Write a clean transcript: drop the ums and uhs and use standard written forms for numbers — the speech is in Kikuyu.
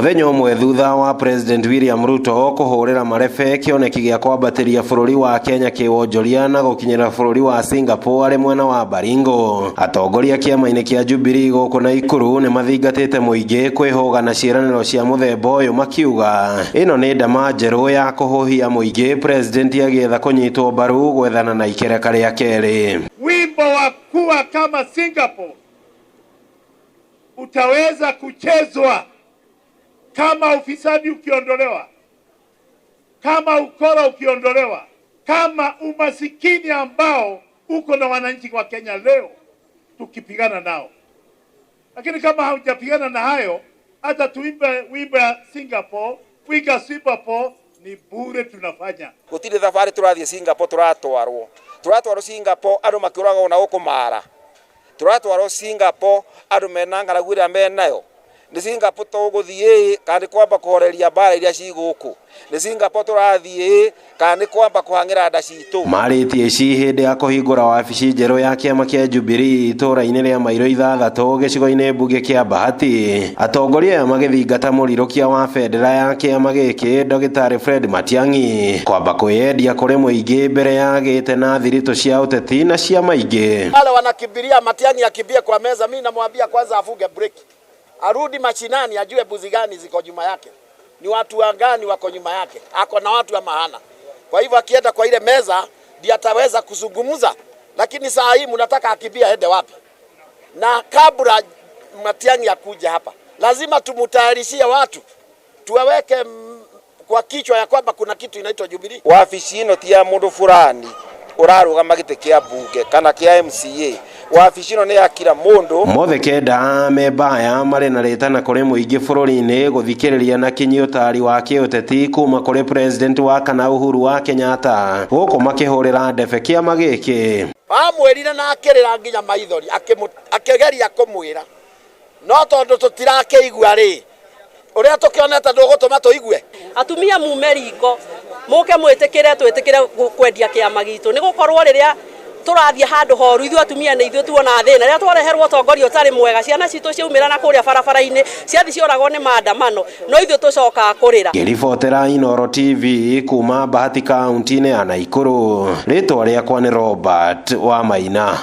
Muthenya ũmwe thutha wa President William Ruto kũhũrĩra marebe kĩoneki gĩa kwambatĩria bũrũri wa Kenya kĩwonjoria na gũkinyĩra bũrũri wa Singapore arĩ mwena wa Baringo. Atongoria kĩama-inĩ kĩa Jubilee gũkũ Naikuru nĩ mathingatĩte mũingĩ kwĩhũga na ciĩranĩro cia mũthemba ũyũ makiuga ĩno nĩ ndama njerũ ya kũhũhia mũingĩ President agĩetha kũnyitwo mbaru gwethana na ikereka rĩa kerĩ. Wimbo wa kuwa kama Singapore utaweza kuchezwa kama ufisadi ukiondolewa, kama ukora ukiondolewa, kama umasikini ambao uko na wananchi wa Kenya leo tukipigana nao. Lakini kama haujapigana na hayo, hata tuimbe wimbo ya Singapore, wiga Singapore ni bure tunafanya. Gutiri thabarĩ tũrathiĩ Singapore, tũratwarwo Singapore andũ makĩũragwo na gũkũ Mara, tũratwarwo Singapore andũ mena ng'aragu ĩrĩa menayo. Nĩ Singapore tũgũthiĩ kana nĩ kwamba kũhoreria mbara iria ci gũkũ? Nĩ Singapore tũrathiĩ kana nĩ kwamba kũhang'ĩra nda citũ? Marĩtie ici hĩndĩ ya kũhingũra wabici njerũ ya kĩama kĩa Jubilee itũũra-inĩ rĩa Mairo 6 gĩcigo-inĩ mbunge kĩa Bahati. Atongoria aya magĩthingata mũrirũkia wa bendera ya kĩama gĩkĩ Ndagĩtarĩ Fred Matiang'i kwamba kwĩyendia kũrĩ mũingĩ mbere ya gĩte na thiritũ cia ũteti na ciama ingĩ. Wale wanakimbilia Matiang'i akimbie kwa meza, mimi namwambia kwanza afunge breki, arudi mashinani, ajue mbuzi gani ziko nyuma yake, ni watu gani wako nyuma yake, ako na watu ama hana. Kwa hivyo akienda kwa ile meza ndiye ataweza kuzungumza, lakini saa hii mnataka akimbia aende wapi? Na kabla Matiang'i akuja hapa, lazima tumutayarishie watu, tuwaweke kwa kichwa ya kwamba kuna kitu inaitwa Jubilee. Wabici ĩno ti ya mũndũ fulani ũrarũgama gĩtĩ kĩa mbunge kana kĩa MCA. Wabici ĩno nĩ ya kila mũndũ. Mothe kenda me mbaya marĩ na rĩtana kũrĩ mũingĩ bũrũri-inĩ gũthikĩrĩria na kinyi ũtari wa kĩũteti kuma kũrĩ President wa kana Uhuru wa Kenyatta gũkũ makĩhũrĩra ndebe kĩama gĩkĩ. Amwĩrire na akĩrĩra nginya maithori, akĩgeria kũmwĩra, no tondũ tũtirakĩigua rĩ, ũrĩa tũkĩonete ndũgũtũma tũigue. Atumia mume riko muke mwĩtĩkĩre twĩtĩkĩre kwendia kĩama gitũ, nĩ gũkorwo rĩrĩa tũrathiĩ handũ horu ithuĩ atumia nĩ ithuĩ tuona thĩna. Rĩrĩa twareherwo ũtongoria ũtarĩ mwega, ciana citũ ciaumĩra na kũrĩa barabara-inĩ ciathi cioragwo nĩ maandamano, no ithuĩ tũcokaga kũrĩra. Ngĩribotera Inooro TV kuma Bahati kaunti-inĩ ya Naikuru, rĩtwa rĩakwa nĩ Robert Wamaina.